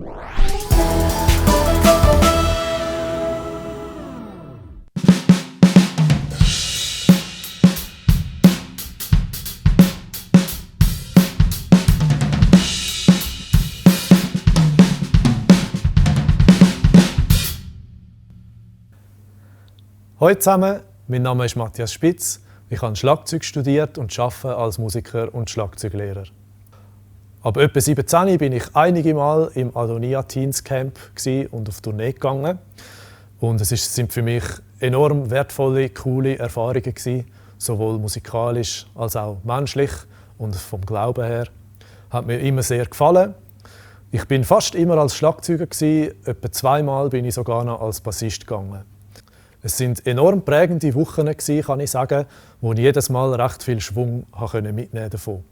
Hallo zusammen, mein Name ist Matthias Spitz. Ich habe Schlagzeug studiert und arbeite als Musiker und Schlagzeuglehrer. Ab etwa 17 bin ich einige Mal im Adonia Teens Camp und auf Tournee gegangen. Und es sind für mich enorm wertvolle, coole Erfahrungen gewesen, sowohl musikalisch als auch menschlich und vom Glauben her. Hat mir immer sehr gefallen. Ich bin fast immer als Schlagzeuger gewesen, etwa 2-mal bin ich sogar noch als Bassist gegangen. Es sind enorm prägende Wochen gewesen, kann ich sagen, wo ich jedes Mal recht viel Schwung mitnehmen davon.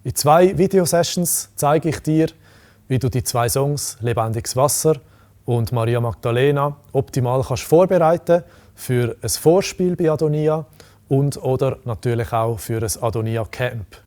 In 2 Videosessions zeige ich dir, wie du die 2 Songs «Lebendiges Wasser» und «Maria Magdalena» optimal kannst vorbereiten für ein Vorspiel bei Adonia und oder natürlich auch für ein Adonia Camp